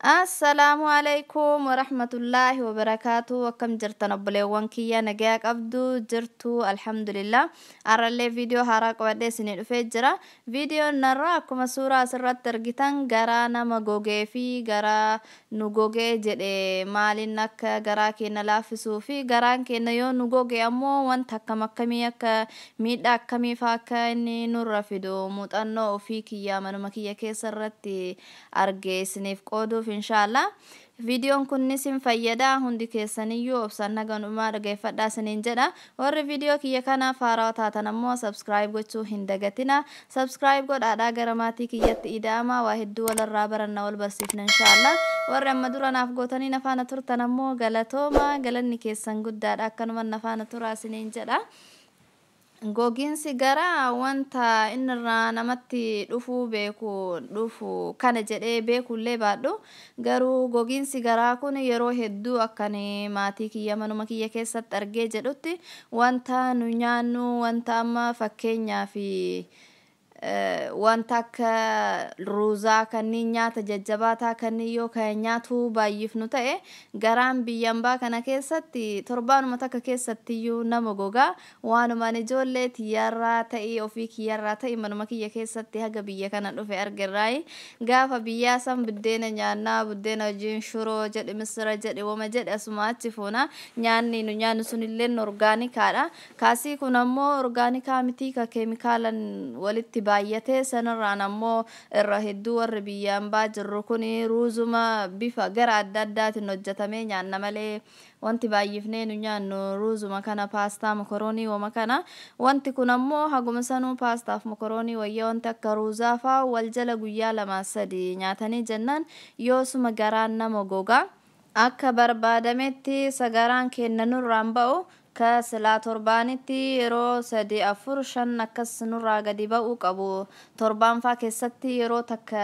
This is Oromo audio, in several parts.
Assalaamu alaikum warahmatullaahi wabarakaatu. Akkam jirtan obboleewwan kiyya? Nagayaa qabdu jirtu? Alhamdulillah, har'allee viidiyoo haaraa qabadhee isinii dhufee jira. Viidiyoon narraa akkuma suuraa asirratti argitan garaa nama gogee fi garaa nu gogee jedhe maaliin akka garaa keenya laaffisuu fi garaan keenya yoo nu goge ammoo wanta akkam akkamii akka miidhaa akkamii fa'aa akka inni nurra fidu muuxannoo ofii kiyyaa manuma kiyya keessa irratti arge isiniif qooduuf inshaallah. Viidiyoon kun isin fayyada, hundi keessaniyyuu obsaan haganumaa dhageeffadhaa isiniin jedha. Warri viidiyoo kiyya kanaaf haarawaa taatan ammoo subscribe gochuu hin dagatina. Subscribe godhaadhaa gara maatii kiyyatti ida'ama, waa hedduu walirraa baranna, wal barsiifna inshaallah. Warri amma dura naaf gootanii nafaana turtan ammoo galatooma, galanni keessan guddaadha, akkanuma nafaana turaa isiniin jedha. Gogiinsi garaa wanta inni irraa namatti dhufuu beeku dhufu kana jedhee beekullee baadhu, garuu gogiinsi garaa kun yeroo hedduu akkan maatii kiyya manuma kiyya keessatti argee jedhutti wanta nu nyaannu, wanta amma fakkeenyaaf wanta akka ruuzaa kanneen nyaata jajjabaataa kanneen yoo kan nyaatu baay'ifnu ta'e, garaan biyya ambaa kana keessatti torbaanuma takka keessattiyyuu nama gogaa. Waanumaan ijoollee tiyyarraa ta'ii ofii kiyyarraa ta'ii manuma kiyya keessatti haga biyya kana dhufe argirraayi. Gaafa biyyaa san buddeena nyaannaa, buddeena wajjin shuroo jedhi, misira jedhi, wama jedhi asuma achi fuuna. Nyaanni nu nyaannu sunillee orgaanikaadha. Kaasii kun ammoo orgaanikaa mitii, ka keemikaalan walitti baay'atee. Sanirraan ammoo irra hedduu warri biyya ambaa jirru kun ruuzuma bifa gara adda addaatiin hojjetamee nyaanna malee wanti baay'ifnee nu nyaannu ruuzuma kana, paastaa, mokoroonii, wama kana. Wanti kun ammoo haguma sanuu paastaaf mokoroonii wayya. Wanti akka ruuzaa faa wal jala guyyaa 2 3 nyaatanii jennaan yoosuma garaan nama gogaa. Akka barbaadametti sagaraan keenya nurraan ba'u. Ka silaa torbaanitti yeroo 3 4 5 akkas nurraa gadi ba'uu qabu, torbaan faa keessatti yeroo takka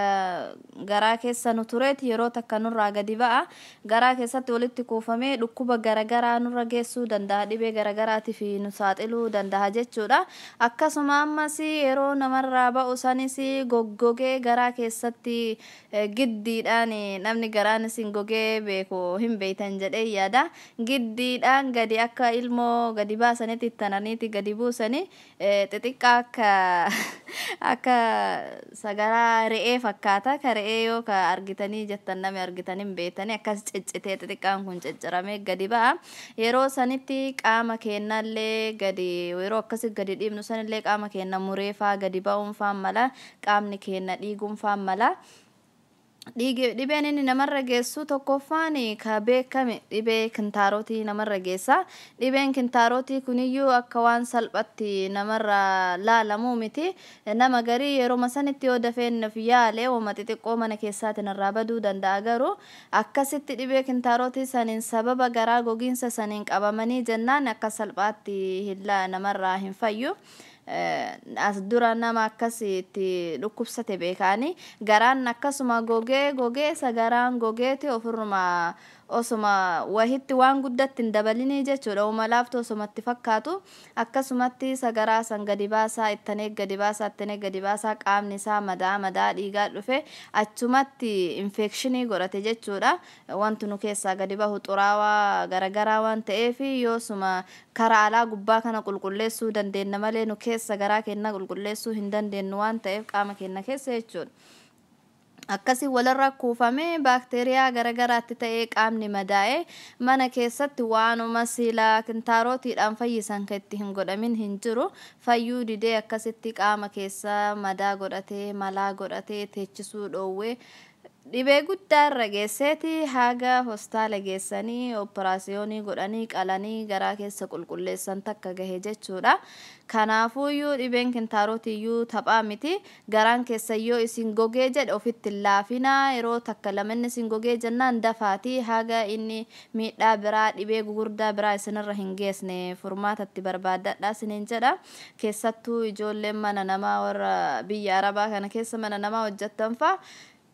garaa keessa nu tureeti yeroo takka nurraa gadi ba'a. Garaa keessatti walitti kuufamee dhukkuba garagaraa nurra geessuu danda'a, dhibee garagaraatiif nu saaxiluu danda'a jechuudha. Akkasuma ammas yeroo namarraa ba'u sanis goggogee garaa keessatti giddiidhaan, namni garaan isin gogee beeku hin beeytan jedhee yaada, giddiidhaan gadi akka ilmoo gadi baasanitti ittananiiti gadi buusanii xixiqqaa akka sagaraa re'ee fakkaata. Ka re'ee yoo ka argitanii jettan, nami argitanii hin beektanii, akkas ciccitee xixiqqaan kun cicciramee gadi ba'a. Yeroo sanitti qaama keenyallee gadi, yeroo akkasi gadi dhiibnu sanillee qaama keenya mureefaa gadi ba'uun faan mala, qaamni keenya dhiiguun faan mala. Dhibeen inni namarra geessu tokkoffaan ka beekame dhibee kintaarotii namarra geessa. Dhibeen kintaarotii kuniyyuu akka waan salphatti namarra laalamuu miti. Nama garii yeroo sanitti yoo dafeen of yaale wama xixiqqoo mana keessaatiin irraa baduu danda'a. Garuu akkasitti dhibee kintaarotii saniin sababa garaa gogiinsa saniin qabamanii jennaan akka salphaatti namarraa hin fayyu. As dura nama akkasitti dhukkubsate beekaani, garaan akkasuma gogee gogee sagaraan gogeeti ofirruma osuma wahitti waan guddatti hin dabalinii jechuudha. Uma laaftu osumatti fakkaatu akkasumatti sagaraa san gadi baasaa ittanee, gadi baasaa ittanee, gadi baasaa, qaamni isaa madaa madaa dhiigaa dhufe, achumatti infekshinii godhate jechuudha. Wanti nu keessaa gadi bahu xuraawaa garagaraa waan ta'eef, yoosuma karaa alaa gubbaa kana qulqulleessuu dandeenya malee nu keessa garaa keenya qulqulleessuu hin dandeenyu waan ta'eef, qaama keenya keessa jechuudha. Akkasii walirra kuufamee baakteeriyaa garagaraatti ta'ee qaamni madaa'e mana keessatti waanuma silaa kintaarotiidhaan fayyisan kan itti hin godhamin hin jiru, fayyuu didee akkasitti qaama keessa madaa godhatee, malaa godhatee, teechisuu dhoowwee, dhibee guddaa irra geesseeti haga hospitaala geessanii operaasiyoonii godhanii qalanii garaa keessa qulqulleessan takka gahe jechuudha. Kanaafuuyyuu dhibeen kintaarotiiyyuu taphaa miti. Garaan keessa yoo isin gogee jedhe ofitti hin laafinaa. Yeroo takka lamanni isin gogee jennaan dafaatii haga inni miidhaa biraa, dhibee gugurdaa biraa isinirra hin geessne furmaatatti barbaadadha isiniin jedha. Keessattuu ijoolleen mana namaa, warra biyya arabaa kana keessa mana namaa hojjettan fa'a,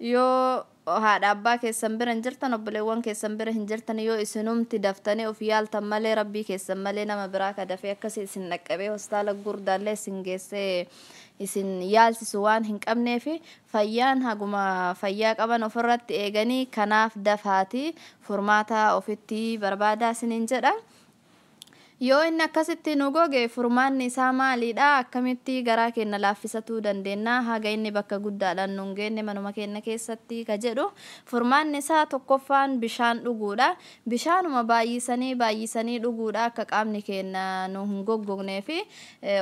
yoo haadha abbaa keessan bira hin jirtan, obboleewwan keessan bira hin jirtan, yoo isinumti daftanii of yaaltan malee, rabbii keessan malee nama biraa ka dafee akkasii isin dhaqqabee hospitaala gurguddaallee isin geessee isin yaalsisu waan hin qabneef fayyaan haguma fayyaa qaban ofirratti eeganii kanaaf dafaati furmaata ofitti barbaadaa isiniin jedha. Yoo inni akkasitti nu goge furmaanni isaa maalidha? Akkamitti garaa keenya laaffisatuu dandeenya? Haga inni bakka guddaadhaan nu hin geenne manuma keenya keessatti ka jedhu furmaanni isaa tokkoffaan bishaan dhuguudha. Bishaanuma baay'isanii baay'isanii dhuguudha akka qaamni keenya nu hin goggognee fi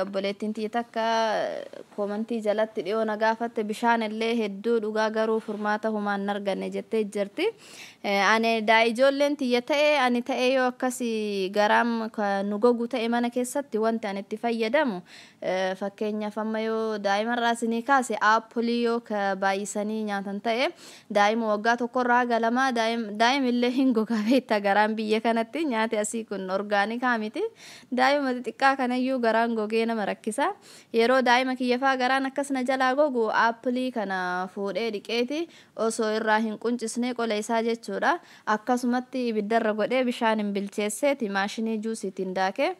obboleettiin tiyya takka koomantii jalatti dhiyoo na gaafatte bishaan illee hedduu dhugaa garuu furmaata humaan hin arganne jettee jirti. Ani ijoolleen tiyya ta'e ani ta'e yoo akkasii garaam nu gogu ta'e mana keessatti wanti ani itti fayyadamu fakkeenyaaf amma yoo daa'imarraa isinii kaase aappilii yoo ka baay'isanii nyaatan ta'e daa'ima waggaa tokkorraa haga lamaa daa'imillee hin gogaa beektaa garaan biyya kanatti nyaati asii kun orgaanikaa miti daa'ima xixiqqaa kanayyuu garaan gogee nama rakkisa yeroo daa'ima kiyyafaa garaan akkas na jalaa gogu aappilii kana fuudhee dhiqeeti osoo irraa hin quncisnee qola isaa jechuudha akkasumatti ibiddarra godhee bishaan hin bilcheesseeti maashinii juusiitiin daakee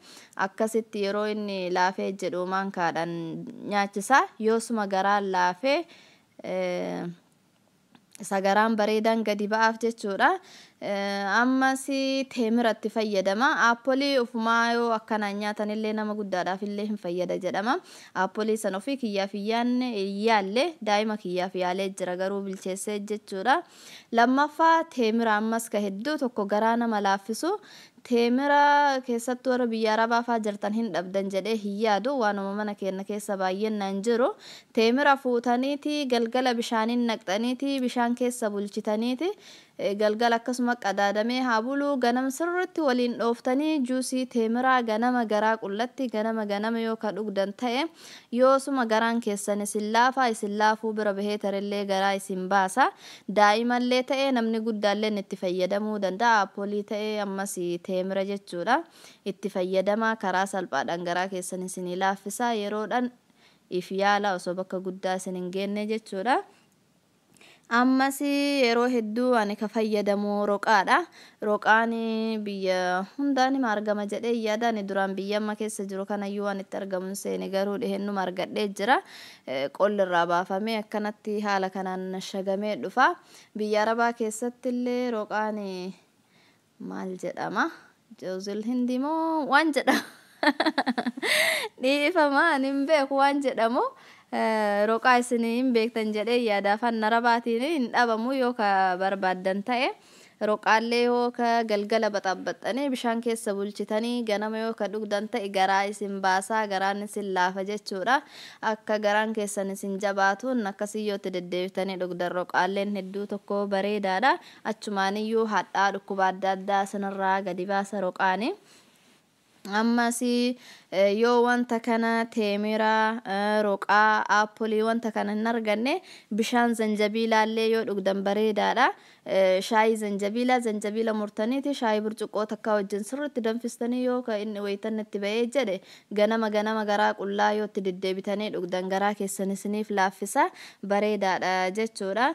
akkasitti yeroo inni laafee jedhu maankaadhaan nyaachisa yoosuma garaan laafee isa garaan bareedaan gadi ba'aaf jechuudha. Ammas teemiratti fayyadama. Aappolii ofumaa yoo akkanaan nyaatanillee nama guddaadhaaf illee hin fayyada jedhama. Aappolii san ofii kiyyaaf yaalle daa'ima kiyyaaf yaalee jira garuu bilcheessee jechuudha. Lammaffaa teemira ammas ka hedduu tokko garaa nama laaffisu. Teemira keessattuu warra biyya arabaa fa'aa jirtan hin dhabdan jedhee hin yaadu waanuma mana keenya keessa baay'inaan jiru. Teemira fuutaniiti galgala bishaaniin naqxaniiti bishaan keessa bulchitaniiti galgala akkasuma qadaadamee haa bulu ganam sirriitti waliin dhooftanii juusii teemiraa ganama garaa qullatti ganama ganama yoo ka dhugdan ta'e yoosuma garaan keessan isin laafaa isin laafuu bira bahee tarillee garaa isin baasa. Daa'imallee ta'e namni guddaallee itti fayyadamuu danda'a. Aappolii ta'e ammas teemira jechuudha. Itti fayyadamaa karaa salphaadhaan garaa keessan isinii laaffisa yeroodhaan if yaala osoo bakka guddaa isin hin geenne jechuudha. Ammas yeroo hedduu ani ka fayyadamu roqaadha. Roqaan biyya hundaan nima argama jedhee yaada ani duraan biyya amma keessa jiru kanayyuu waan itti argamu hin seene garuu dhihennuma argadhee jira. Qolli irraa baafamee akkanatti haala kanaan shagamee dhufa. Biyya arabaa keessatti illee roqaan maal jedhama? Joozil hindi moo waan jedhama? Dhiifama ani hin beeku waan jedhamu. Roqaa isin hin beektan jedhee yaada afaan arabaatiin hin dhabamu yoo ka barbaaddan ta'e roqaallee yoo ka galgala baxaabbaxxanii bishaan keessa bulchitanii ganama yoo ka dhugdan ta'e garaa isin baasaa garaan isin laafa jechuudha. Akka garaan keessan isin jabaatuun akkasii yoo itti deddeebitanii dhugdan roqaalleen hedduu tokko bareedaadha. Achumaaniyyuu hadhaa dhukkuba adda addaa sanarraa gadi baasa roqaani. Ammas yoo wanta kana teemira roqaa aappolii wanta kana hin arganne bishaan zanjabiilaallee yoo dhugdan bareedaadha. Shaayii zanjabiilaa zanjabiila murtaniiti shaayii burcuqqoo takka wajjin sirriitti danfistanii yoo ka inni wayitan itti ba'ee jedhe ganama ganama garaa qullaa yoo itti deddeebitanii dhugdan garaa keessan isiniif laaffisa bareedaadha jechuudha.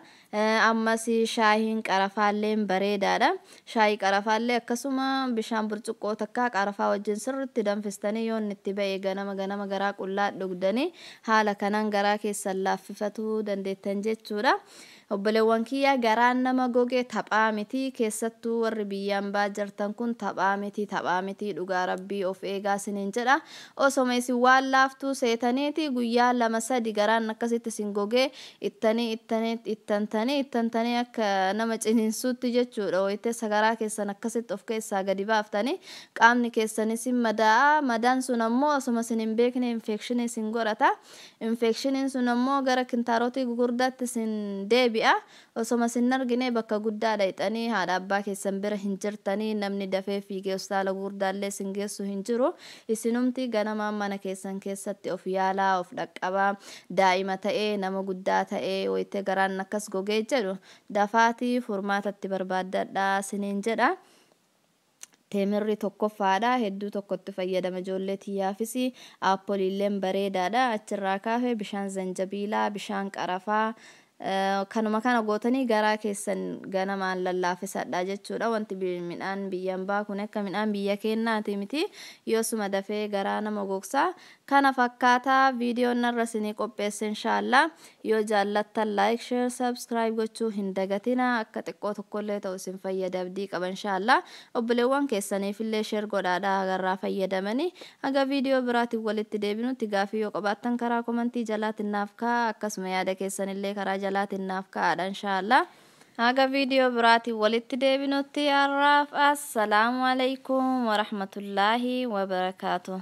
Ammas shaayiin qarafaalleen bareedaadha. Shaayii qarafaallee akkasuma bishaan burcuqqoo takka qarafaa wajjin sirriitti danfistanii yoo inni itti ba'e ganama ganama garaa qullaa dhugdanii haala kanaan garaa keessan laaffifatuu dandeettan jechuudha. Obboleewwan kiyya garaan nama goge taphaa miti keessattuu warri biyyaan baa jirtan kun taphaa miti dhugaa rabbii of eegaa isiniin jedha. Osoma isin waan laaftuu seetaniiti guyyaa 2-3 garaan akkasitti isin gogee ittanii ittanii ittantanii ittantanii akka nama ciniinsuutti jechuudha. Wayiteessa garaa keessan akkasitti of keessaa gadi baaftanii qaamni keessan isin madaa'a. Madaan sun ammoo osoma isin hin beekne infekshinii isin godhata. Infekshiniin sun ammoo gara kintaarotii gugurdaatti isin deebi'a. Osoma isin argine bakka guddaa dhayxanii haadha abbaa keessan bira hin jirtanii namni dafee fiigee hospitaala gurguddaallee isin geessu hin jiru. Isinumti ganamaan mana keessan keessatti of yaalaa of dhaqqabaa daa'ima ta'ee nama guddaa ta'ee wayitee garaan akkas gogee jedhu dafaatii furmaatatti barbaaddadhaa isiniin jedha. Teemirri tokkoffaadha. Hedduu tokkotti fayyadama ijoollee tiyyaafis aappoliilleen bareedaadha. Achirraa kaafee bishaan zanjabiilaa bishaan qarafaa Kanuma kana gootanii garaa keessan ganamaan lallaafisadha jechuudha. Wanti midhaan biyyan baa kun akka midhaan biyya keennaati miti, yoosuma dafee garaa nama gogsa. Kana fakkaataa viidiyoon narra isinii qopheesse. Inshaallah yoo jaallattan like, share, subscribe gochuu hin dagatina. Akka xiqqoo tokkollee ta'u isin fayyadabdii qaba. Inshaallah obboleewwan keessaniifillee share godhaadha, agarraa fayyadamanii. Haga viidiyoo biraatiin walitti deebinutti gaafii yoo qabaattan karaa komantii jalaatiin naaf ka'a, akkasuma yaada keessanillee karaa jalaatiin naaf ka'aadha. Inshaallah haga viidiyoo biraatiin walitti deebinutti har'aaf assalaamu alaikum warahmatullaahi wabarakaatu.